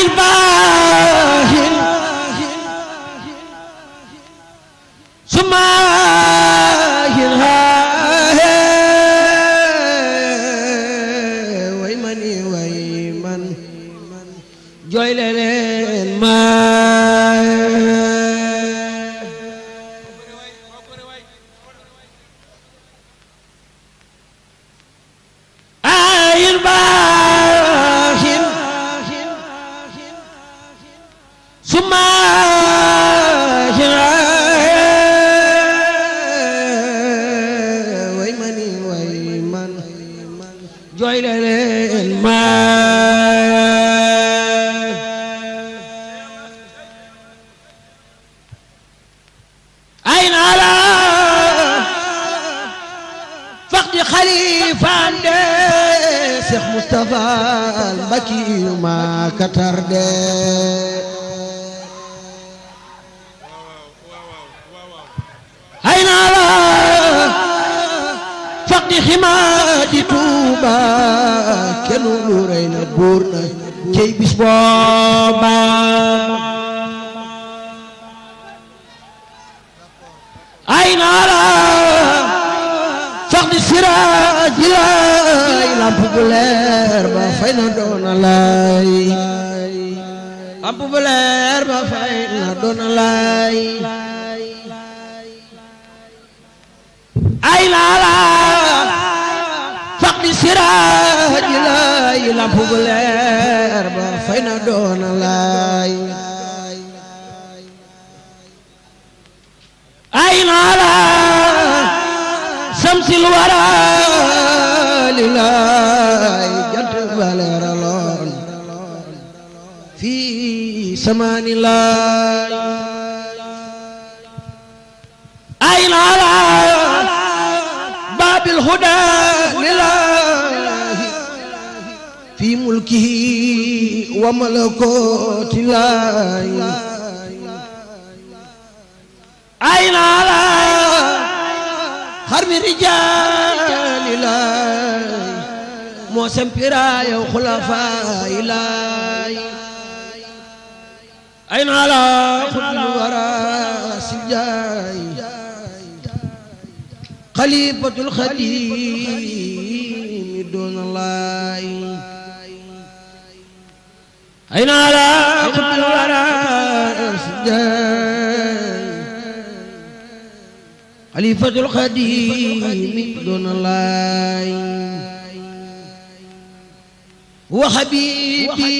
الباهل سماهل ويمني ويمن جوي لين ما Mbaki ma katarde hayna la faqdi ximaadi Tuuba kenu lu rey na buur na cey bis booba hayna la faqdi siraaji laay lamp bu leer ba fay na doona laay lamp bu leer ba fay na doona laay ay la la faqdi siraaji laay lamp bu leer ba fay na doona laay ay la la samsil wara lilaay jant ba leeraloon fii samaani laay ay la la baabil hudaa lilaahi fii mulkihi wa malakooti laay ay la la xarmi rijaali laay moo sempira yow xulafaa laay ay na la xutbil wara sijaay xalifatul xadiimi doon laay ay na la xutbil wara sijaay xalifatul xadiimi doon laay wa habibi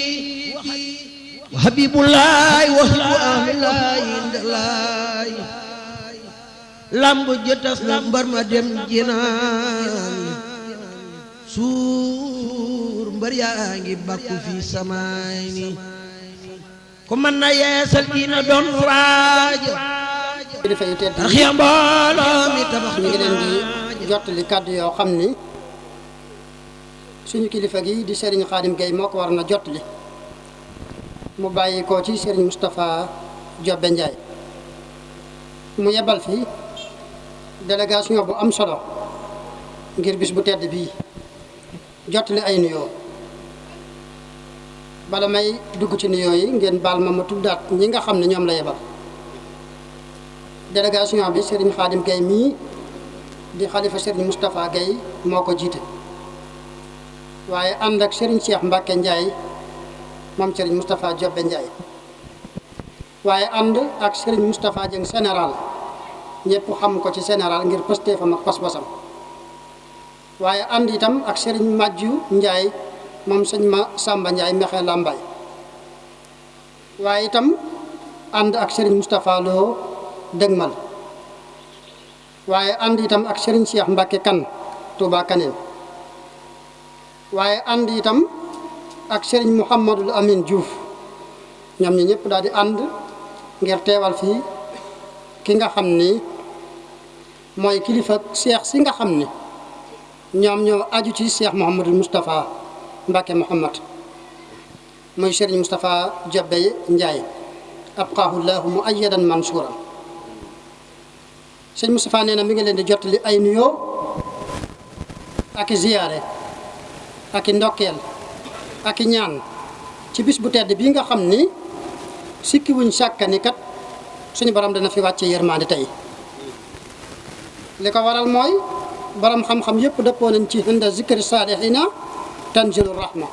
wa habibullaay wa hibu ahlillaay indalaay lamb jëtas na mbar ma dem jinaan suur mbar yaa ngi bakku fi samaay ni ko man na yeesal diina doon waaja kilifa yu tedd tax ya mbooloo mi tabax ñu ngi leen di jottali kàddu yoo xam ni suñu kilifa gi di Serigne Khadim Gueye moo ko war na jottali mu bàyyi ko ci Serigne Moustapha Diobé Ndiaye mu yebal fi délégation bu am solo ngir bis bu tedd bii jottali ay nuyoo bala may dugg ci nuyoo yi ngeen baal ma tuddaat ñi nga xam ne ñoom la yebal. délégation bi Serigne Khadim Gueye mii di xalifa Serigne Moustapha Gueye moo ko jiite waaye ànd ak Serigne Cheikh Mbacke Ndiaye moom Serigne Moustapha Diobé Ndiaye waaye ànd ak Serigne Moustapha Dieng général ñëpp xam ko ci général ngir pëstéefam ak pas-pasam waaye ànd itam ak Serigne Madju Ndiaye moom sëñ ma Samba Ndiaye Mexe Lambaay waaye itam ànd ak Serigne Moustapha Lo dëgmal waaye ànd itam ak Serigne Cheikh Mbacke Kan Touba Kaneen waaye ànd itam ak Serigne Mouhamadul Amin Diouf ñoom ñi ñëpp daal di ànd ngir teewal fii ki nga xam ni mooy kilifa Cheikh si nga xam ni ñoom ñoo aju ci Cheikh Mouhamadul Moustapha Mbacke Mouhamad mooy Serigne Moustapha Diobé Ndiaye abqaahu llaahu muayyadan mansuuran sëñ Moustapha nee na mi ngi leen di jottali ay nuyoo ak i ziyaare ak i ndokkeel ak i ñaan ci bis bu tedd bii nga xam ni sikki wuñ sàkka ni kat suñu borom dana fi wàcce yërmaande tey li ko waral mooy borom xam-xam yëpp dëppoo nañ ci inda zikri saalihiina tanzilu rahma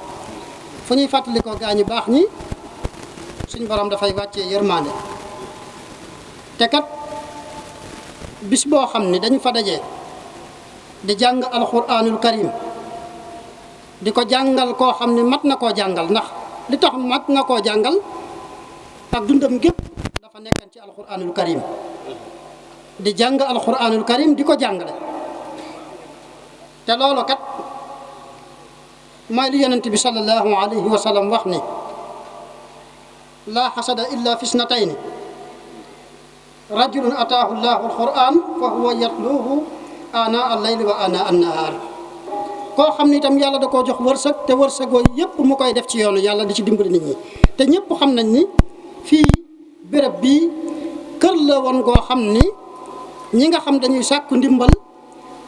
fu ñuy fàttali ko gaa ñi baax ñi suñu borom dafay wàccee yërmaande te kat bis boo xam ni dañu fa dajee di jàng alquranul karim di ko jàngal koo xam ni mat na koo jàngal ndax li tax mat na koo jàngal ak dundam gépp dafa nekkan ci alquranul karim di jàng alquranul karim di ko jàngale te loolu kat mooy li yonent bi sallallahu alayhi wa sallam wax ni laa xasada illa fi snatayni rajulun ataahu llahu alquran fa huwa yatluhu ana al-layli wa ana an-nahar koo xam ni itam yàlla da koo jox wërsëg te wërsëgoo yépp mu koy def ci yoonu yàlla di ci dimbali nit ñi te ñëpp xam nañ ni fii béréb bii kër la woon goo xam ni ñi nga xam dañuy sàkku ndimbal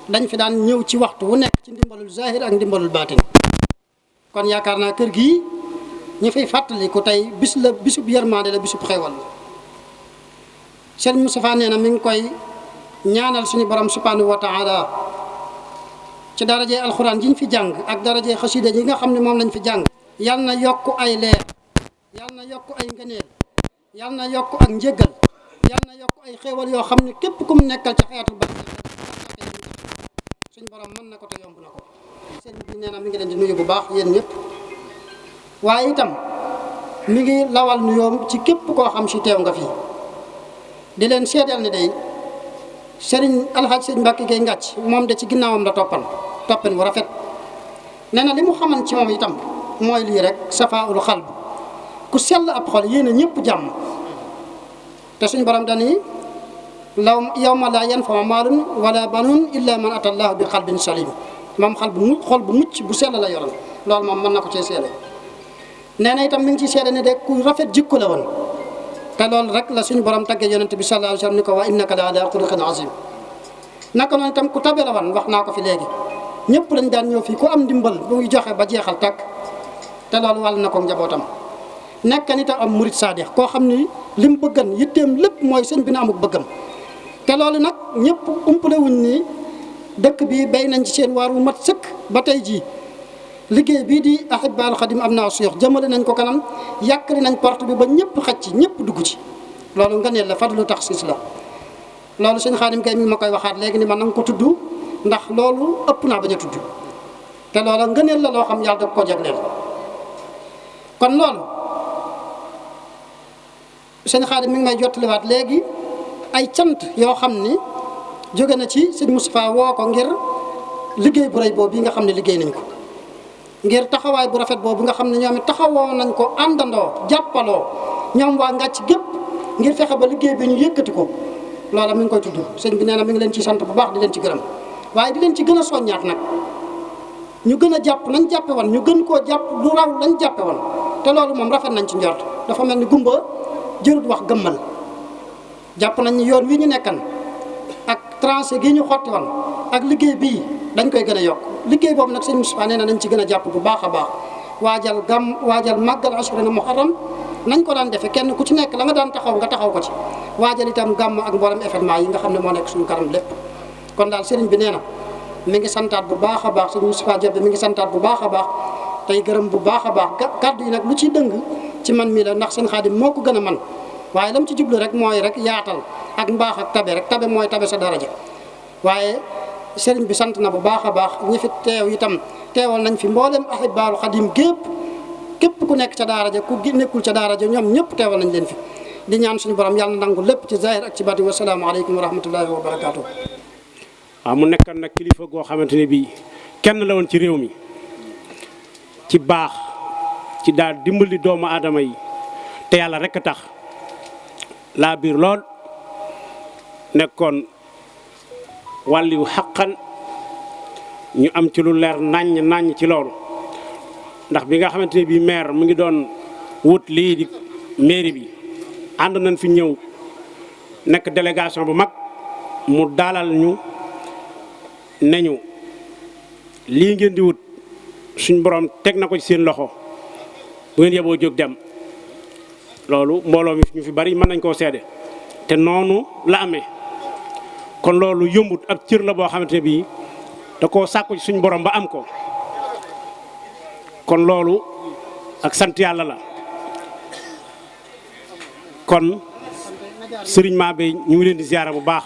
dañ fi daan ñëw ci waxtu wu nekk ci ndimbalul zahir ak ndimbalul baatin kon yaakaar naa kër gii ñu fiy fàttaliku tey bis la bisub yërmande la bisub xewal la Sëriñ Moustapha nee na mi ngi koy ñaanal suñu borom subhanahu wa taala ci darajee alxuraan ji ñu fi jàng ak darajee xasida yi nga xam ne moom lañ fi jàng yal na yokk ay leer yal na yokk ay ngëneel yal na yokk ak njëggal yal na yokk ay xéewal yoo xam ne képp ku mu nekkal ci xayatul ba suñu borom mën na ko te yomb na ko sëriñ bi nee na mi ngi leen di nuyu bu baax yéen ñëpp waaye itam mi ngi lawal nuyoom ci képp koo xam si teew nga fii di leen seedeel ni day sëriñ alxaaj sëriñ Mbàkke Gay Ngàcc moom de ci ginnaawam la toppen wu rafet nee na li mu xaman ci moom itam mooy lii rek safaaul xalb ku sell ab xol yéene ñëpp jàmm te suñu borom dani law yawma laa yanfa'u maalun wala banuun illa man ata llaaha bi xalbin salim moom xol bu mucc bu sell la yoroon loolu moom mën na ko cee seede nee na itam mi ngi ci seede ne de ku rafet jikko la woon te loolu rek la suñu borom taggee yonent bi sallallahu alayhi wa sallam ni ko wa innaka la ala xuluqin azim naka noonu itam ku tabe la woon wax naa ko fi léegi ñëpp dañ daan ñëw fii ku am ndimbal bu ngi joxe ba jeexal tàkk te loolu wàll na ko njabootam nekk ni tam am murit saadix koo xam ni li mu bëggan yitteem lépp mooy sëñ bi na amuk bëggam te loolu nag ñëpp umpale wuñ ni dëkk bi béy nañ ci seen waar wu mat sëkk ba tey jii liggéey bii di Ahibahil Khadim am naa suyux jëmale nañ ko kanam yàkkali nañ porte bi ba ñëpp xaj ci ñëpp dugg ci loolu nga neel la fadlu taxsiis la loolu sëñ Xaadim kay mi ma koy waxaat léegi ni man nanga ko tudd ndax loolu ëpp naa bañ a tudd te loola nga neel la loo xam yàlla da ko jagleel kon loolu sëñ Xaadim mi ngi may jottaliwaat léegi ay cant yoo xam ni jóge na ci sëñ Moustapha woo ko ngir liggéey bu rëy boobu bi nga xam ne liggéey nañ ko ngir taxawaay bu rafet boobu nga xam ne ñoom it taxawoo nañ ko àndandoo jàppaloo ñoom waa Ngàcc gépp ngir fexe ba liggéey bi ñu yëkkati ko loola mi ngi koy tudd sëñ bi nee na mi ngi leen ci sant bu baax di leen ci gërëm waaye di leen ci gën a soññaat nag ñu gën a jàpp nañ jàppe woon ñu gën koo jàpp lu raw lañ jàppe woon te loolu moom rafet nañ ci njort dafa mel ni gumba jërut wax gëmmal jàpp nañ ni yoon wi ñu nekkan ak tranché gi ñu xotti woon ak liggéey bii dañ koy gën a yokk liggéey boobu nag sëñ Moustapha nee na nañ ci gën a jàpp bu baax a baax waajal màggal ashurina muharram nañ ko daan defee kenn ku ci nekk la nga daan taxaw nga taxaw ko ci waajal itam gàmm ak mboolem événement yi nga xam ne moo nekk suñu kanam lépp kon daal sëriñ bi nee na mi ngi santaat bu baax a baax sëñ Moustapha Diop mi ngi santaat bu baax a baax tey gërëm bu baax a baax kàddu yi nag lu ciy dëng ci man mii la ndax sëñ Xaadim moo ko gën a man waaye lam ci jublu rek mooy rek yaatal ak mbaax ak tabe rek tabe mooy tabe sa daraja waaye sëriñ bi sant na bu baax a baax ñi fi teew itam teewal nañ fi mboolem Ahibahil Khadim képp ku nekk ca daara ja ku nekkul ca daara ja ñoom ñëpp teewal nañ leen fi di ñaan suñu borom yàlla na nangu lépp ci zahir ak ci baatin wa salaamu aleykum wa rahmatullahi wa barakaatu. waaw mu nekkan nag kilifa goo xamante ne bii kenn la woon ci réew mi ci baax ci daal dimbali doomu aadama yi te yàlla rek a tax laa biir lool nekkoon wàlliwu xaqan ñu am ci lu leer naññ ci loolu ndax bi nga xamante ne bii maire mu ngi doon wut lii di mairie bi ànd nañ fi ñëw nekk délégation bu mag mu dalal ñu ne ñu lii ngeen di wut suñ borom teg na ko ci seen loxo bu ngeen yeboo jóg dem loolu mbooloo mi ñu fi bari mën nañ koo seede te noonu la amee kon loolu yombut ab cër la boo xamante ne bii da koo sàkku ci suñu borom ba am ko kon loolu ak sant yàlla la kon sëriñ Mabéye ñu ngi leen di ziyaara bu baax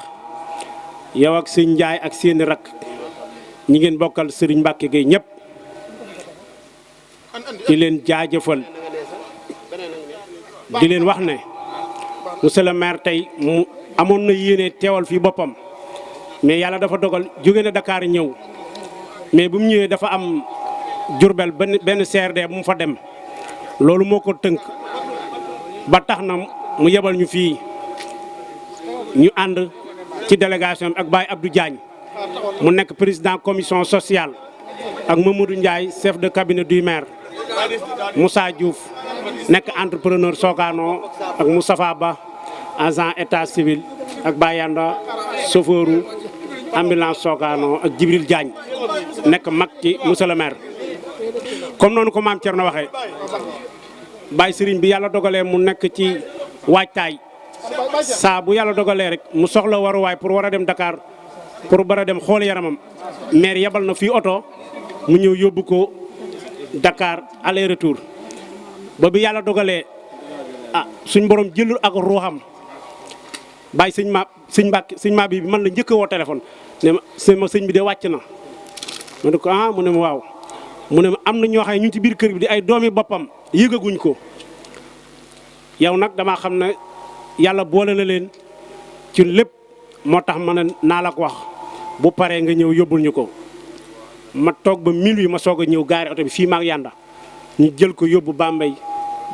yow ak sëñ Njaay ak seeni rakk ñi ngeen bokkal sëriñ Mbàkke Gueye ñëpp di leen jaajëfal di leen wax ne monsieur le maire tey mu amoon na yéene teewal fii boppam mais yàlla dafa dogal jóge na Dakar ñëw mais bu mu ñëwee dafa am Jurbel benn CRD bu mu fa dem loolu moo ko tënk ba tax na mu yebal ñu fii ñu ànd ci délégation bi ak Baye Abdou Diagne mu nekk président commission sociale ak Mamadou Ndiaye chef de cabinet du maire Moussa Diouf nekk entrepreneur Sokano ak Moustapha Ba agent état civil ak Bayanda chauffeuru ambulance Sokano ak Djibril Diagne nekk mag ci monsieur le maire comme noonu ko maam Thierno waxee Baye Serigne bi yàlla dogalee mu nekk ci waajtaay saa bu yàlla dogalee rek mu soxla waruwaay pour war a dem Dakar pour war a dem xool yaramam maire yebal na fii oto mu ñëw yóbbu ko Dakar aller retour ba bi yàlla dogalee suñ borom jëlul ak ruuxam bàyyi sëñ ma bi man la njëkk a woo téléphone ne ma sëñ bi de wàcc na ma ne ko mu ne ma waaw mu ne ma am na ñoo xam ne ñu ngi ci biir kër bi di ay doomi boppam yëgaguñ ko yow nag damaa xam ne yàlla boole na leen ci lépp moo tax ma ne naa la ko wax bu paree nga ñëw yóbbul ñu ko ma toog ba minuit ma soog a ñëw gaari oto bi fii maag yànda ñu jël ko yóbbu Bambey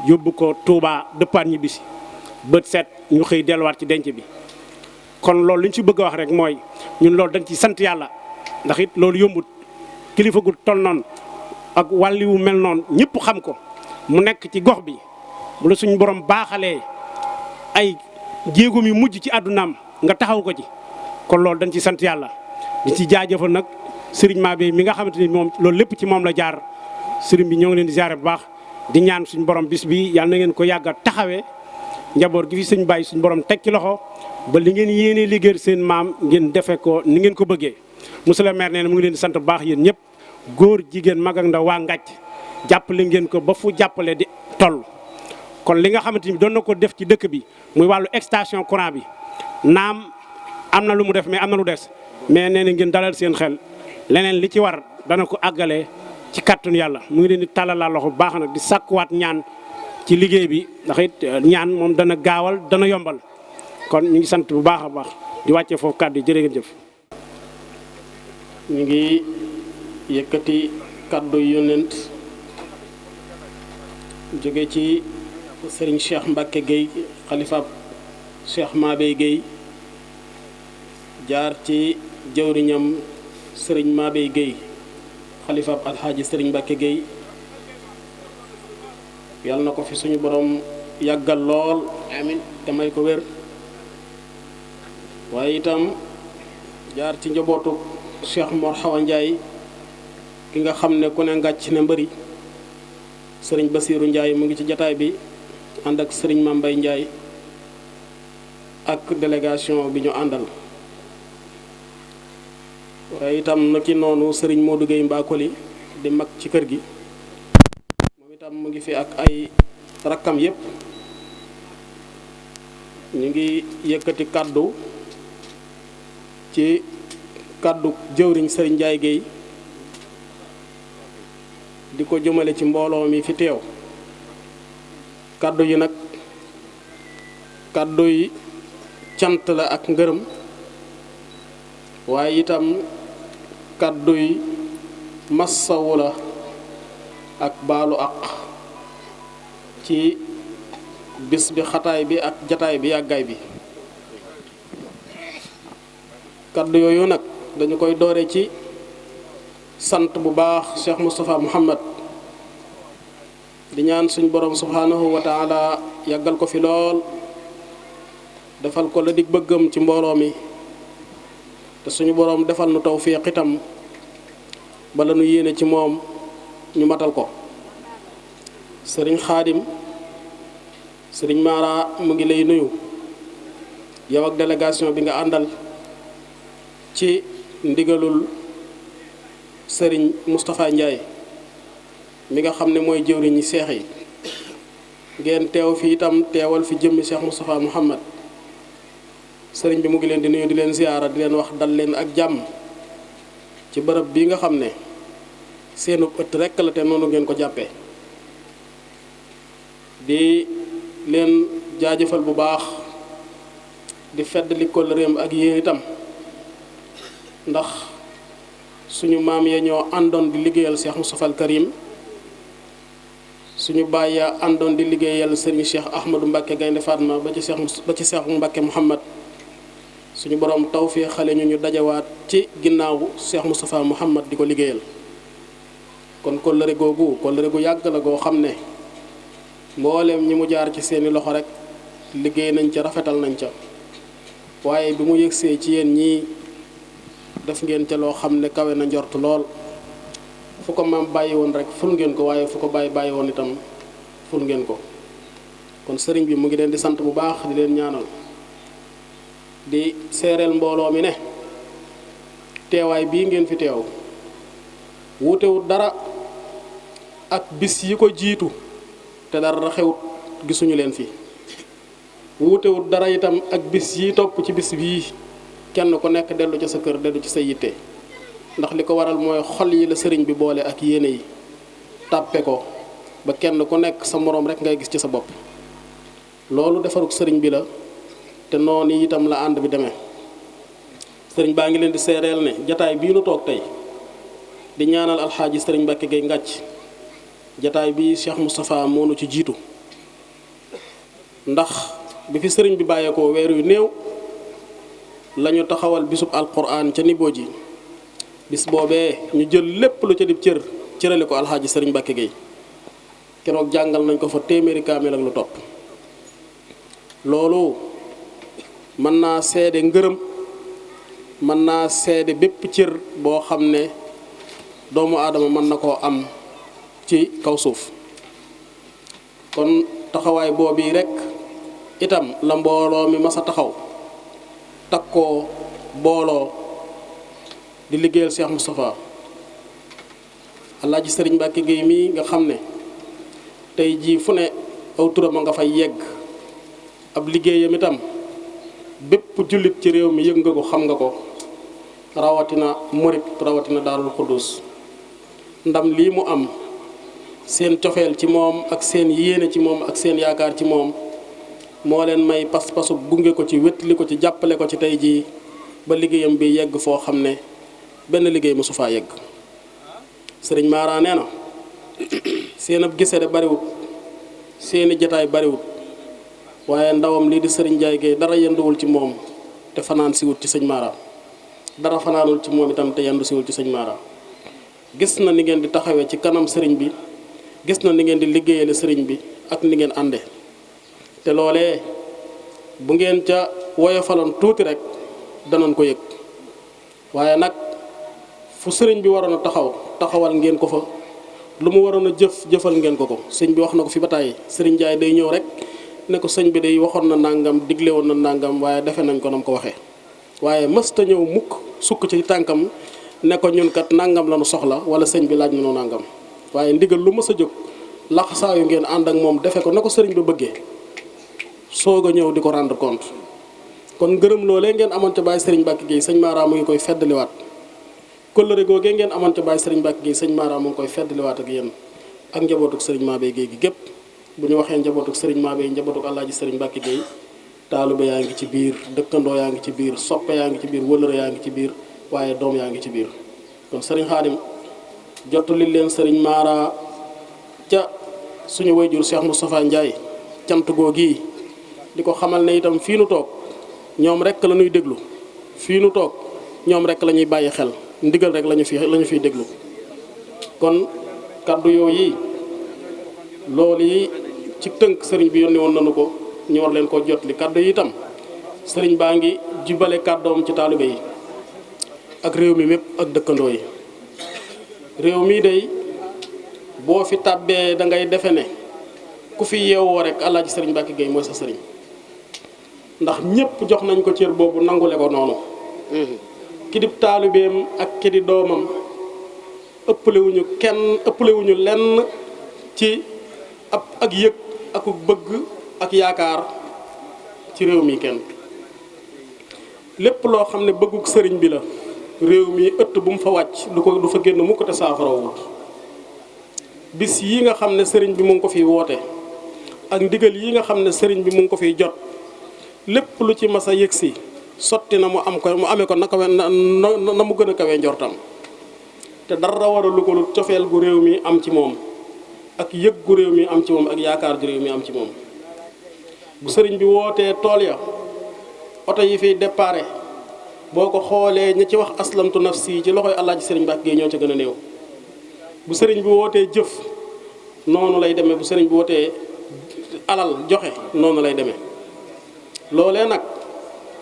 yóbbu ko Touba dëppaat ñibbisi bët set ñu xëy delluwaat ci denc bi kon loolu li ñu ci bëgg a wax rek mooy ñun loolu dañ ci sant yàlla ndax it loolu yombut kilifa gu toll noonu ak wàlliwu mel noonu ñëpp xam ko mu nekk ci gox bi bu la suñu borom baaxalee ay jéego mi mujj ci àddunaam nga taxaw ko ci kon loolu dañ ci sant yàlla di ci jaajëfal nag sëriñ Mabéye mi nga xamante ni moom loolu lépp ci moom la jaar sëriñ bi ñoo ngi leen di ziare bu baax di ñaan suñu borom bis bi yàlla na ngeen ko yàgg a taxawee njaboot gi fi sëñ Baye suñu borom teg ci loxo ba li ngeen yéenee liggéey seen maam ngeen defe ko ni ngeen ko bëggee monsieur le maire nee na mu ngi leen di sant bu baax yéen ñëpp góor jigéen mag ak ndaw waa Ngàcc jàppale ngeen ko ba fu jàppale di toll kon li nga xamante ni doon na ko def ci dëkk bi muy wàllu extension courant bi naam am na lu mu def mais am na lu des mais nee na ngeen dalal seen xel leneen li ci war dana ko àggale ci kàttanu yàlla mu ngi leen di tàllal loxo bu baax nag di sàkkuwaat ñaan ci liggéey bi ndax it ñaan moom dana gaawal dana yombal kon ñu ngi sant bu baax a baax di wàccee foofu kàddu yi jërë ngeen jëf. ñu ngi yëkkati kàddu yonent jóge ci Serigne Cheikh Mbacke Gueye xalifa Cheikh Mabéye Gueye jaar ci jëwriñam Serigne Mabéye Gueye xalifa alxaaji Serigne Mbacke Gueye yàlla na ko fi suñu borom yàggal lool amiin te may ko wér waaye itam jaar ci njabootu Cheikh Mor Xawa Ndiaye ki nga xam ne ku ne ngàcc ne mbëri Serigne Bassirou Ndiaye mu ngi ci jataay bi ànd ak Serigne Mambay Ndiaye ak délégation bi ñu àndal waaye itam na ki noonu Serigne Modou Gueye Mbakoli di mag ci kër gi moom itam mu ngi fi ak ay rakkam yépp ñu ngi yëkkati kàddu ci kàddu jëwriñ Serigne Ndiaye Gueye di ko jëmale ci mbooloo mi fi teew kàddu yi nag kàddu yi cant la ak ngërëm waaye itam kàddu yi massawu la ak baalu àq ci bis bi xataay bi ak jataay bi yàggaay bi kàddu yooyu nag dañu koy doore ci sant bu baax Cheikh Moustapha Mouhamad di ñaan suñu borom subhanahu wa taala yàggal ko fi lool defal ko la dig bëggam ci mbooloo mi te suñu borom defal nu tawfiq itam bala nu yéene ci moom ñu matal ko sëriñ Xaadim sëriñ Mara mu ngi lay nuyu yow ak délégation bi nga àndal ci ndigalul sëriñ Moustapha Ndiaye mi nga xam ne mooy jëwriñu seex yi ngeen teew fi itam teewal fi jëmmi Cheikh Moustapha Mouhamad sëriñ bi mu ngi leen di nuyu di leen ziyaara di leen wax dal leen ak jàmm ci bërëb bii nga xam ne seenub ëtt rekk la te noonu ngeen ko jàppee di leen jaajëfal bu baax di feddali kóllëreem ak yéen itam ndax suñu maam ya ñoo àndoon di liggéeyal Cheikh Moustapha al Karim suñu baay ya àndoon di liggéeyal sëriñ Cheikh Ahmadou Mbacke Gaynde Fatma ba ci Cheikh Mbacke Mouhamad suñu borom tawféex xale ñu dajawaat ci ginnaaw Cheikh Moustapha Mouhamad di ko liggéeyal kon kóllëre googu kóllëre gu yàgg la goo xam ne mbooleem ñi mu jaar ci seeni loxo rek liggéey nañ ca rafetal nañ ca waaye bi mu yëgsee ci yéen ñii def ngeen ca loo xam ne kawe na njort lool fu ko maam bàyyi woon rek ful ngeen ko waaye fu ko bàyyi woon itam ful ngeen ko kon sëriñ bi mu ngi leen di sant bu baax di leen ñaanal di seereel mbooloo mi ne teewaay bii ngeen fi teew wuutewut dara ak bis yi ko jiitu te dara xewut gisuñu leen fi wuutewut dara itam ak bis yi topp ci bis bii kenn ku nekk dellu ca sa kër dellu ci sa yitte ndax li ko waral mooy xol yi la sëriñ bi boole ak yéene yi tàppe ko ba kenn ku nekk sa moroom rek ngay gis ci sa bopp loolu defaruk sëriñ bi la te noonu itam la ànd bi demee sëriñ baa ngi leen di seereel ne jataay bii nu toog tey di ñaanal alxaaji sëriñ Mbàkke Gay Ngàcc jataay bii Cheikh Moustapha moo nu ci jiitu ndax bi fi sëriñ bi bàyyeekoo weer yu néew lañu taxawal bisub alquran ca niboo ji bis boobee ñu jël lépp lu ca dib cër cërale ko alxaaji sëriñ Mbàkke Gay keroog jàngal nañ ko fa téeméeri kaamil ak lu topp loolu mën naa seede ngërëm mën naa seede bépp cër boo xam ne doomu aadama mën na koo am ci kaw suuf kon taxawaay boobu rekk itam la mbooloo mi mas a taxaw takkoo booloo di liggéeyal Cheikh Moustapha Alaaji Sëriñ Mbàkke Géey mii nga xam ne tey jii fu ne aw turam a nga fay yegg ab liggéeyam itam bépp jullit ci réew mi yëg nga ko xam nga ko rawatina murit rawatina Daarul Xuddus ndam lii mu am seen cofeel ci moom ak seen yéene ci moom ak seen yaakaar ci moom moo leen may pas-pasu gunge ko ci wétali ko ci jàppale ko ci tey jii ba liggéeyam bi yegg foo xam ne benn liggéey mosu faa yegg sëriñ Mara nee na seen ab gise de bariwut seeni jataay bariwut waaye ndawam lii di sëriñ Njaay Géey dara yenduwul ci moom te fanaan siwut ci sëñ Mara dara fanaanul ci moom itam te yendu siwul ci sëñ Mara gis na ni ngeen di taxawee ci kanam sëriñ bi gis na ni ngeen di liggéeyale sëriñ bi ak ni ngeen ànde te loolee bu ngeen ca woyofaloon tuuti rek danañ ko yëg waaye nag fu sëriñ bi waroon a taxawal ngeen ko fa lu mu waroon a jëfal ngeen ko sëñ bi wax na ko fi ba tàyyi sëriñ Njaay day ñëw rek ne ko sëñ bi day waxoon na nangam digle woon na nangam waaye defe nañ ko nam ko waxee waaye mësta ñëw mukk sukk ci tànkam ne ko ñun kat nangam la nu soxla wala sëñ bi laaj na nu nangam waaye ndigal lu mës a jóg laxasaayu ngeen ànd ak moom defe ko ne ko sëriñ ba bëggee soog a ñëw di ko rendre compte kon ngërëm loolee ngeen amoon ca bàyyi sëriñ Mbàkke Géey sëñ Mara mu ngi koy feddaliwaat kóllëre googee ngeen amoon ca bàyyi sëriñ Mbàkke Géey sëñ Mara mu ngi koy feddaliwaat ak yéen ak njabootuk sëriñ Mabé Géey gi gépp bu ñu waxee njabootuk sëriñ Mabé njabootuk Alaaji sëriñ Mbàkke Géey taalibe yaa ngi ci biir dëkkandoo yaa ngi ci biir soppe yaa ngi ci biir wëllëre yaa ngi ci biir waaye doom yaa ngi ci biir kon sëriñ Xaadim jottali leen sëriñ Mara ca suñu wayjur Cheikh Moustapha Ndiaye cant googi di ko xamal ne itam fii nu toog ñoom rek la ñuy déglu fii nu toog ñoom rek la ñuy bàyyi xel ndigal rek lañu fiy déglu kon kaddu yooyu loolu yi ci tënk sëriñ bi yónni woon nañu ko ñu war leen koo jotli kaddu yi itam sëriñ baa ngi jubale kàddoom ci taalibe yi ak réew mi mépp ak dëkkandoo yi réew mii day boo fi tàbbee da ngay defe ne ku fi yeewoo rek Alaaji Sëriñ Mbàkke Gueye mooy sa sëriñ ndax ñépp jox nañ ko cër boobu nangule ko noonu ki di taalibeem ak ki di doomam ëppalewuñu lenn ci ak yëg ak bëgg ak yaakaar ci réew mi kenn lépp loo xam ne bëgguk sëriñ bi la réew mi ëtt bu mu fa wàcc du fa génn mukk te saafarawut bis yi nga xam ne sëriñ bi mu ngi ko fiy woote ak ndigal yi nga xam ne sëriñ bi mu ngi ko fiy jot lépp lu ci mas a yëgsi sotti na mu amee ko na mu gën a kawee njortam te dara waralu ko lu cofeel gu réew mi am ci moom ak yëg gu réew mi am ci moom ak yaakaar gu réew mi am ci moom bu sëriñ bi wootee tool ya oto yi fiy déparé boo ko xoolee ña ci wax aslamtu nafsi ci loxoy Alaaji Sëriñ Mbàkke Gueye ñoo ca gën a néew bu sëriñ bi wootee jëf noonu lay demee bu sëriñ bi wootee alal joxe noonu lay demee loolee nag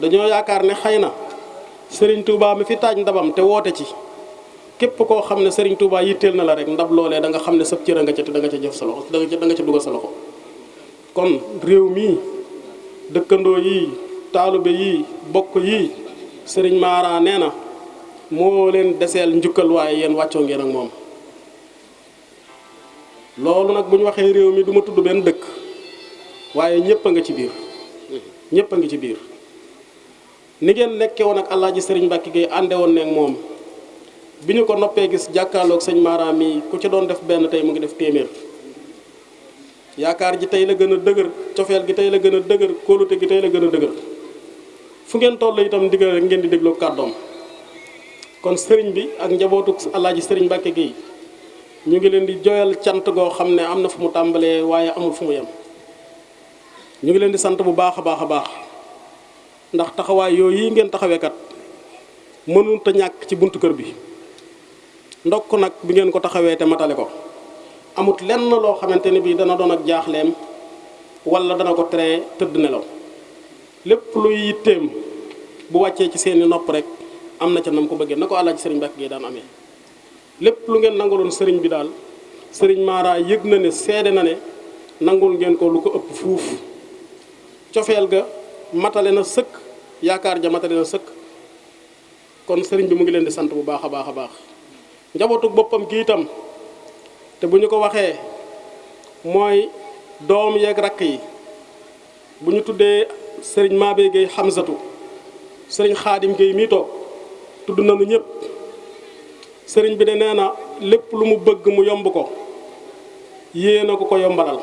dañoo yaakaar ne xëy na sëriñ Touba mi fi taaj ndabam te woote ci képp koo xam ne sëriñ Touba yitteel na la rek ndab loolee da nga xam ne sab cër nga ca te da nga ca jëf sa loxo da nga ca dugal sa loxo kon réew mii dëkkandoo yii taalube yii bokk yii sëriñ Mara nee na moo leen deseel njukkal waaye yéen wàccoo ngeen ak moom loolu nag bu ñu waxee réew mi du ma tudd benn dëkk waaye ñëpp a nga ci biir ñëpp a ngi ci biir ni ngeen nekke woon ak Alaaji Sëriñ Mbàkke Gueye ànde woon ne ak moom bi ñu ko noppee gis jàkkaarloog sëñ Mara mi ku ci doon def benn tey mu ngi def téeméer yaakaar ji tey la gën a dëgër cofeel gi tey la gën a dëgër kóolute gi tey la gën a dëgër fu ngeen toll itam ndigal rek ngeen di dégloo kàddoom kon sëriñ bi ak njabootu Alaaji Sëriñ Mbàkke Gueye ñu ngi leen di joyal cant goo xam ne am na fu mu tàmbalee waaye amul fu mu yem ñu ngi leen di sant bu baax a baax a baax ndax taxawaay yooyu yi ngeen taxawee kat mënut a ñàkk ci buntu kër bi ndokk nag bi ngeen ko taxawee te matale ko amut lenn loo xamante ne bii dana doon ak jaaxleem wala dana ko tere tëdd nelaw lépp luy yitteem bu wàccee ci seeni nopp rek am na ca nam ko bëggee na ko Alaaji Sëriñ Mbàkke Gueye daan amee lépp lu ngeen nanguloon sëriñ bi daal sëriñ Mara yëg na ne seede na ne nangul ngeen ko lu ko ëpp fuuf cofeel ga matale na sëkk yaakaar ja matale na sëkk kon sëriñ bi mu ngi leen di sant bu baax a baax a baax njabootu boppam gi itam te bu ñu ko waxee mooy doom yeeg rakk yi bu ñu tuddee sëriñ Mabé Gueye Hamzatu sëriñ Xaadim Gueye mii toog tudd nañu ñëpp sëriñ bi de nee na lépp lu mu bëgg mu yomb ko yéen a ko yombalal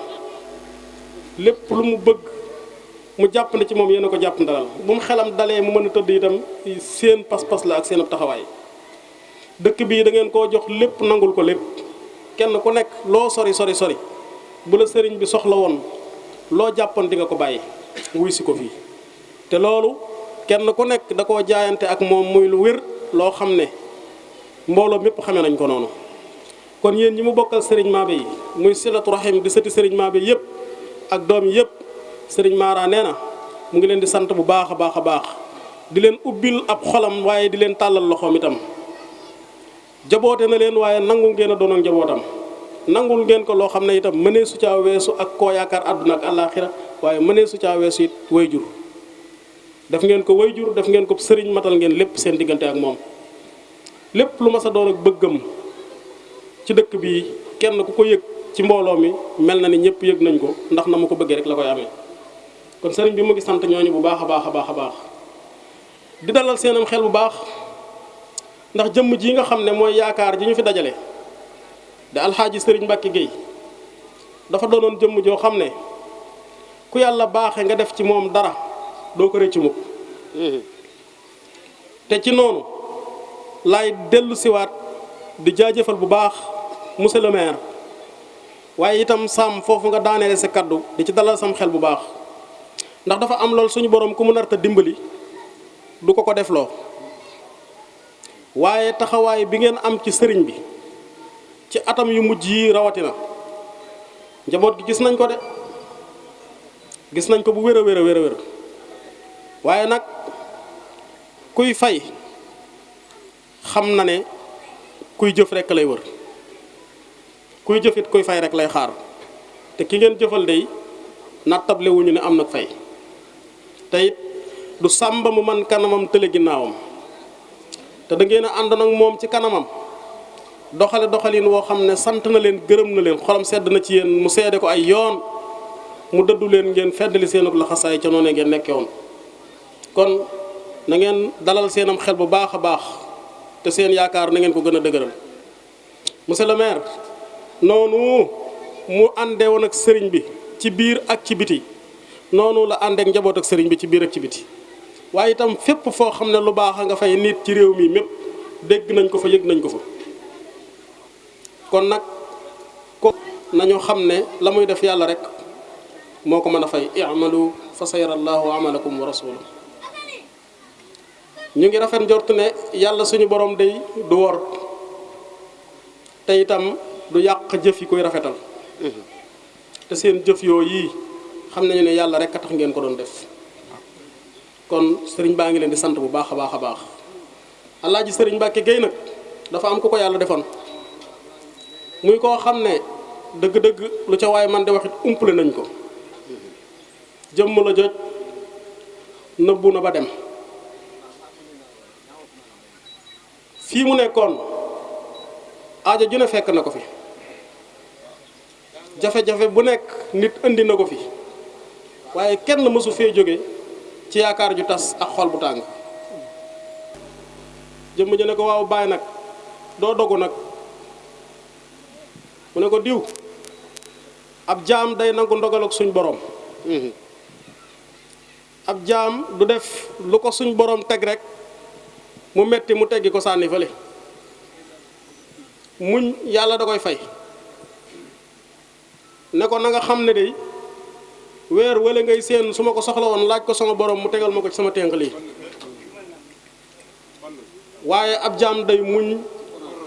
lépp lu mu bëgg mu jàpp na ci moom yéen a ko jàpp ndalal bu mu xelam dalee mu mën a tëdd itam seen pas-pas la ak seen ab taxawaay dëkk bii da ngeen koo jox lépp nangul ko lépp kenn ku nekk loo sori sori sori bu la sëriñ bi soxla woon loo jàppoon di nga ko bàyyi wuy si ko fii te loolu kenn ku nekk da koo jaayante ak moom muy lu wér loo xam ne mbooloo mépp xamee nañ ko noonu kon yéen ñi mu bokkal sëriñ Mabé yi muy silatu rahim di sëti sëriñ Mabé yëpp ak doom yëpp sëriñ Mara nee na mu ngi leen di sant bu baax a baax a baax di leen ubbil ab xolam waaye di leen tàllal loxoom itam jaboote na leen waaye nangu ngeen a doon ak njabootam nangul ngeen ko loo xam ne itam mënee su caa weesu ak koo yaakaar àdduna ak àllaaxira waaye mënee su caa weesu it wayjur def ngeen ko wayjur def ngeen ko sëriñ matal ngeen lépp seen diggante ak moom lépp lu ma sa doon ak bëggam ci dëkk bi kenn ku ko yëg ci mbooloo mi mel na ni ñëpp yëg nañ ko ndax na ma ko bëggee rek la koy amee kon sëriñ bi mu ngi sant ñooñu bu baax a baax a baax a baax di dalal seenam xel bu baax ndax jëmm ji nga xam ne mooy yaakaar ji ñu fi dajale de alxaaji sëriñ Mbàkke Gueye dafa doonoon jëmm joo xam ne ku yàlla baaxe nga def ci moom dara doo ko rëcc mukk te ci noonu laay dellu siwaat di jaajëfal bu baax monsieur le maire waaye itam sàmm foofu nga daaneele sa kaddu di ci dalal sam xel bu baax ndax dafa am lool suñu borom ku mu narta dimbali du ko defloo waaye taxawaay bi ngeen am ci sëriñ bi ci atam yu mujj yi rawatina njaboot gi gis nañ ko de gis nañ ko bu wér a wér a wér a wér waaye nag kuy fay xam na ne kuy jëf rek lay wër kuy jëfit kuy fay rek lay xaar te ki ngeen jëfal day nattable wuñu ne am nag fay te it du sàmba mu man kanamam tële ginnaawam te da ngeen a ànd nag moom ci kanamam doxale doxalin woo xam ne sant na leen gërëm na leen xolam sedd na ci yéen mu seede ko ay yoon mu dëddu leen ngeen feddali seen ak laxasaay ca noonee ngeen nekkee woon kon na ngeen dalal seenam xel bu baax a baax te seen yaakaar na ngeen ko gën a dëgëral monsieur le maire noonu mu àndee woon ak sëriñ bi ci biir ak ci biti noonu la àndeek njaboot ak sëriñ bi ci biir ak ci biti waaye itam fépp foo xam ne lu baax a nga fay nit ci réew mi mépp dégg nañ ko fa yëg nañ ko fa kon nag ko nañu xam ne la muy def yàlla rek moo ko mën a fay i'malu fa sayara allahu amalakum wa rasuluhu ñu ngi rafet njort ne yàlla suñu borom day du wor te itam du yàq jëf yi koy rafetal te seen jëf yooyu yi xam nañu ne yàlla rek a tax ngeen ko doon def kon sëriñ baa ngi leen di sant bu baax a baax a baax Alaaji Sëriñ Mbàkke Géey nag dafa am ku ko yàlla defoon muy koo xam ne dëgg-dëgg lu ca waaye man de waxit umpale nañ ko jëmm la joj nëbbu na ba dem fii mu nekkoon aajo ju ne fekk na ko fi jafe-jafe bu nekk nit indi na ko fi waaye kenn mësu fee jóge ci yaakaar ju tas ak xol bu tàng jëmm ji ne ko waaw bàyyi nag doo dogu nag mu ne ko diw ab jaam day nangu ndogal ak suñ borom ab jaam du def lu ko suñ borom teg rek mu metti mu teggi ko sànni fële muñ yàlla da koy fay ne ko na nga xam ne day weer wala ngay seen su ma ko soxla woon laaj ko sama borom mu tegal ma ko ci sama ténk lii waaye ab jaam day muñ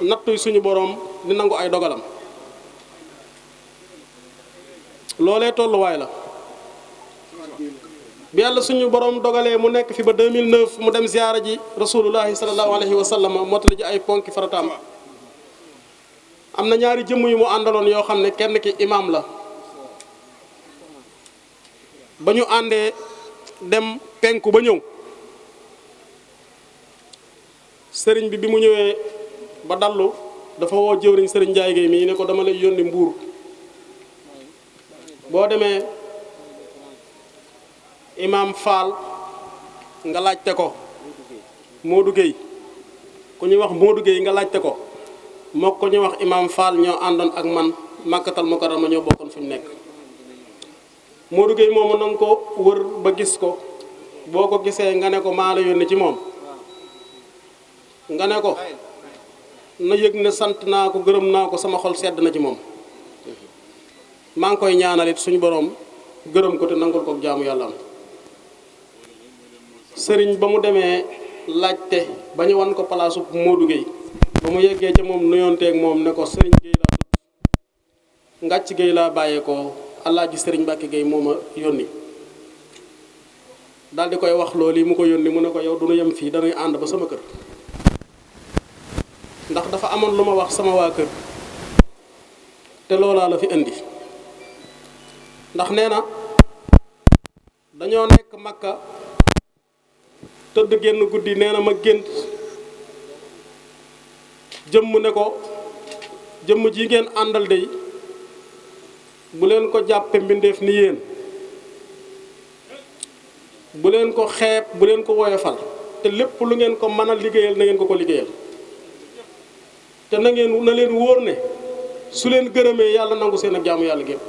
nattuy suñu borom di nangu ay dogalam loolee tolluwaay la bi yàlla suñu borom dogalee mu nekk fi ba 2009 mu dem ziyaara ji rasulullahi sallallahu alayhi wa sallam mottali ji ay ponki farataam am na ñaari jëmm yu mu àndaloon yoo xam ne kenn ki imaam la ba ñu àndee dem penku ba ñëw sëriñ bi mu ñëwee ba dallu dafa woo jëwriñ sëriñ Njaay Géey mii ne ko dama lay yónni Mbuur boo demee imaam Fall nga laajte ko Modou Gueye ku ñuy wax Modou Gueye nga laajte ko moo ko ñuy wax imaam Fall ñoo àndoon ak man Makkatal Mukarrama ñoo bokkoon fi ñu nekk Modou Gueye moomu na nga ko wër ba gis ko boo ko gisee nga ne ko maa la yónni ci moom nga ne ko na yëg ne sant naa ko gërëm naa ko sama xol sedd na ci moom maa ngi koy ñaanalit suñu borom gërëm ko te nangul ko jaamu yàlla am sëriñ ba mu demee laajte ba ñu wan ko palaasu Modou Gueye ba mu yeggee ca moom nuyoonteeg moom ne ko sëriñ Gueye laa tudd ngàcc Gueye laa bàyyee ko Alaaji Sëriñ Mbàkke Gueye moo ma yónni daal di koy wax loolu yi mu ko yónni mu ne ko yow du ñu yem fii dañuy ànd ba sama kër ndax dafa amoon lu ma wax sama waa kër te loolaa la fi indi ndax nee na dañoo nekk Makka tëdd génn guddi nee na ma gént jëmm ne ko jëmm ji ngeen àndal dey bu leen ko jàppe mbindeef ni yéen bu leen ko xeeb bu leen ko woyofal te lépp lu ngeen ko mën a liggéeyal na ngeen ko liggéeyal te na leen wóor ne su leen gërëmee yàlla nangu seen ak jaamu yàlla gépp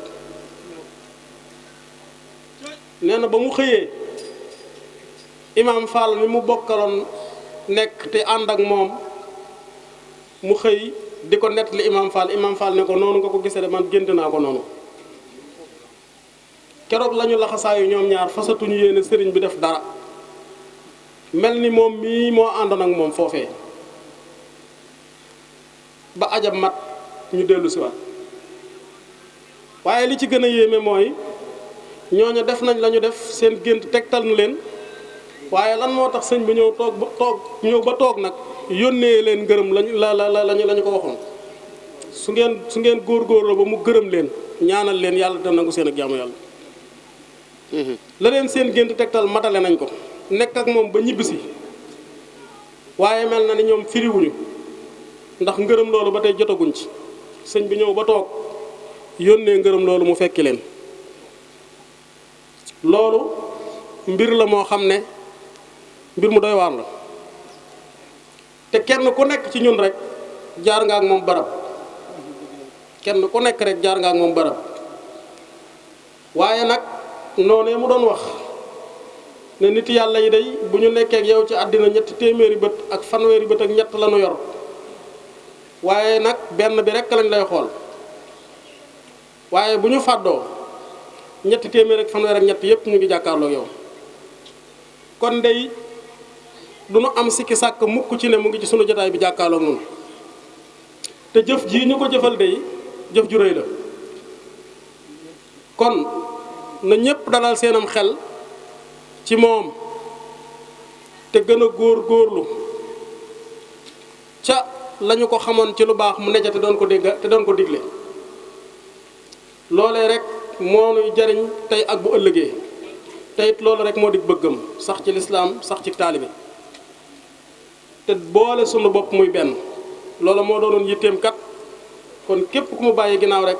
nee na ba mu xëyee imaam Fall mi mu bokkaloon nekk te ànd ak moom mu xëy di ko nettali imaam Fall ne ko noonu nga ko gisee de man gént naa ko noonu keroog lañu laxasaayu ñoom ñaar fasatuñu yéene sëriñ bi def dara mel ni moom mii moo àndoon ak moom foofee ba ajab mat ñu dellu si waat waaye li ci gën a yéeme mooy ñooñu def nañ la ñu def seen gént tegtal na leen waaye lan moo tax sëñ bi ñëw ñëw ba toog nag yónnee leen gërëm lañu ko waxoon su ngeen góorgóorloo ba mu gërëm leen ñaanal leen yàlla te nangu seen ak jaamu yàlla. la leen seen gént tegtal matale nañ ko nekk ak moom ba ñibbisi waaye mel na ni ñoom firiwuñu ndax ngërëm loolu ba tey jotaguñ ci sëñ bi ñëw ba toog yónnee ngërëm loolu mu fekki leen. loolu mbir la moo xam ne mbir mu doy waar la te kenn ku nekk ci ñun rek jaar nga ak moom barab kenn ku nekk rek jaar nga ak moom barab waaye nag noonee mu doon wax ne nit yàlla yi day bu ñu nekkee ak yow ci àddina 300 bët ak 1 bët ak ñett la ñu yor waaye nag benn bi rek lañ lay xool waaye bu ñu fàddoo 300 ak 1 ak ñett yépp ñu ngi jàkkaarloo yow kon day du nu am sikki sàkk mukk ci ne mu ngi ci sunu jotaay bi jàkkaarloo noonu te jëf jii ñu ko jëfal day jëf ju rëy la kon na ñépp dalal seenam xel ci moom te gën a góorlu ca lañu ko xamoon ci lu baax mu necca te doon ko dégg te doon ko digle loolee rek moo nuy jariñ tey ak bu ëllëgee te it loolu rek moo di bëggam sax ci lislaam sax ci taalibe te boole sunu bopp muy benn loola moo doonoon yitteem kat kon képp ku mu bàyyi ginnaaw rek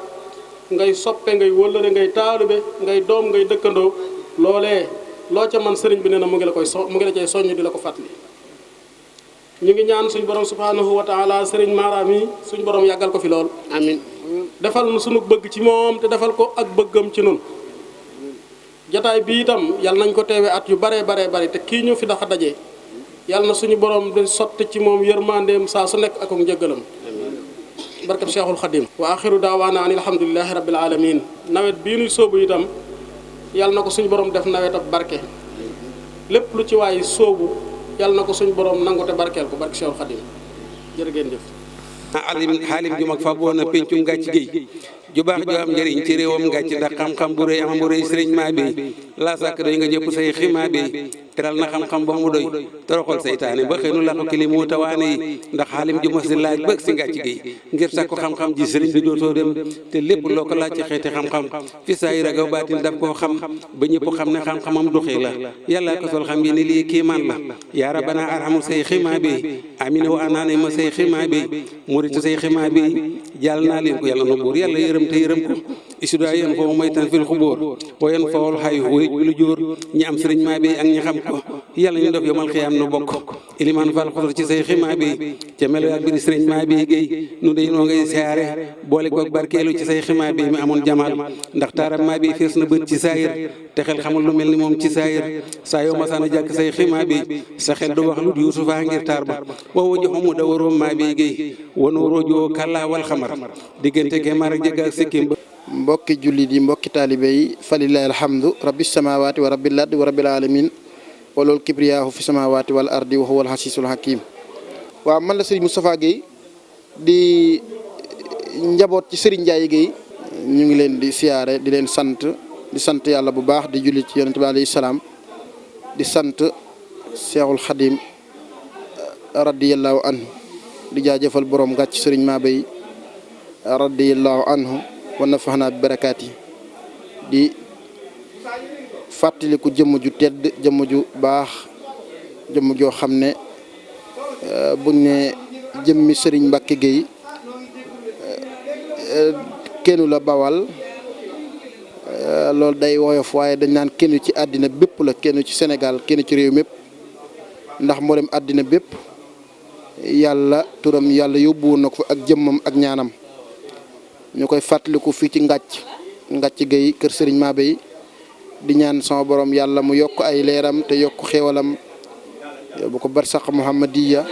ngay soppe ngay wëllëre ngay taalibe ngay doom ngay dëkkandoo loolee loo ca man sëriñ bi nee na mu ngi la cay soññ di la ko fàttali. ñu ngi ñaan suñ borom subhanahu wa taala sëriñ Mara mi suñ borom yàggal ko fi lool. amiin defal nu sunu bëgg ci moom te defal ko ak bëggam ci nun jataay bi itam yàlla nañ ko teewee at yu bare te kii ñu fi dafa daje yàlla na suñu borom di sotti ci moom yërmandeem saa su nekk ak njëggalam barkab Cheikhul Khadim wa axiru daawaana an alhamdulilahi rabbil alamin nawet bii nuy sóobu itam yàlla na ko suñu borom def nawet ab barke lépp lu ci waay sóobu yàlla na ko suñu borom nangu te barkeel ko barke Cheikhul Khadim jërë ngeen jëf xaalim ju mag fa boona pencum gàcc géey ju baax ju am njëriñ ci réewam ngàcc ndax xam-xam bu rëy am bu rëy sëriñ maa bi laa sàkk doy nga jëpp say ximaa bi teral na xam-xam ba mu doy toroxal saytaane ba xëy nu laqu kilimu tawaane yi ndax xaalim ju ma si laaj bëgg si ngàcc géey ngir sàkku xam-xam ji sëriñ bi dootoo dem te lépp loo ko laaj ci xeeti xam-xam fi saa yi ragaw baatin daf koo xam ba ñëpp xam ne xam-xamam duxee la yàllaa ko sol xam yi ni lii kiimaan la yaa rabana arhamu say ximaa bi amina wa anaane ma say ximaa bi muritu say ximaa bi jàll naa leen ko yàlla na buur yàlla yërëm te yërëm ko isuda yéen foofu may tan fil xubóor wa yéen fawol xayu wéy lu jóor ñi am sëriñ maa bi ak ñi xam ko yàlla ñu def yomal xiyaam nu bokk ilimaan fal xusur ci say ximaa bi ca melo ak biri sëriñ maa bi géey nu day noo ngay siyaare boole koog barkeelu ci say ximaa bi mi amoon jamaal ndax taaram maa bi fees na bët ci saayir te xel xamul lu mel ni moom ci saayir saa yoo masaana jàkk say ximaa bi sa xel du wax lu yuusufa ngir taar ba wawo joxamu da waroom maa bi géey wanu rojoo kàllaa wal xamar diggante kemar ak jëgg ak sikkim ba mbokki jullit yi mbokki taalibe yi falilahi alhamdu rabbi samawati wa rabbil ardi wa rabbil alamin walool kibriyaahu fi samawati wal ardi wa huwal hasiisul hakim waaw man la Serigne Moustapha Guèye di njaboot ci Serigne Ndiaye Guèye ñu ngi leen di siyaare di leen sant yàlla bu baax di julli ci yonent bi alayhi salaam di sant Cheikhul Khadim radiyallahu anhu di jaajëfal borom gàcc Serigne Mabey radiyallahu anhu wa nafaxnaa bi barakaat yi di fàttaliku jëmm ju tedd jëmm ju baax jëmm joo xam ne buñ ne jëmmi Serigne Mbacke Guèye kennu la bawal loolu day woyof waaye dañ naan kenn ci àddina bépp la kenn ci Sénégal kenn ci réew mépp ndax mboolem àddina bépp yàlla turam yàlla yóbbuwoon na ko ak jëmmam ak ñaanam ñu koy fàttaliku fii ci ngàcc Guèye kër Serigne Mabey di ñaan sama borom yàlla mu yokk ay leeram te yokk xéewalam bu ko barsax Muhammadiya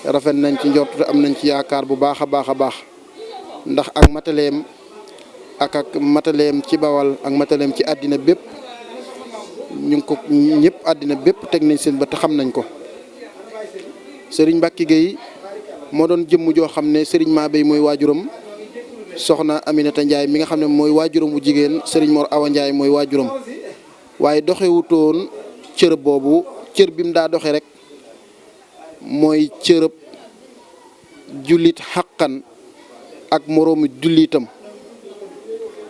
rafet nañ ci njort te am nañ ci yaakaar bu baax a baax ndax ak mataleem ak mataleem ci bawal ak mataleem ci àddina bépp ñu ngi ko ñëpp àddina bépp teg nañ seen bët te xam nañ ko Serigne Mbacke Guèye moo doon jëmm joo xam ne Serigne Mabey mooy waajuram soxna Aminata Ndiaye mi nga xam ne mooy waajuram bu jigéen Serigne Mor Awa Ndiaye mooy waajuram waaye doxewutoon cër boobu cër bi mu daa doxe rek mooy cërëb jullit xaqan ak moroomi jullitam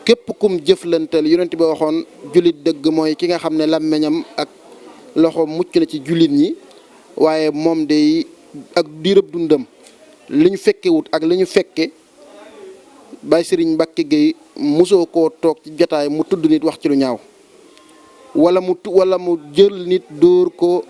képp kum jëflantal yonent bi waxoon jullit dëgg mooy ki nga xam ne làmmeñam ak loxo mucc na ci jullit ñi waaye moom day ak diirëb dundam li ñu fekkewut ak li ñu fekke Baye Serigne Mbacke Gueye mosoo koo toog ci jotaay mu tudd nit wax ci lu ñaaw wala mu jël nit dóor ko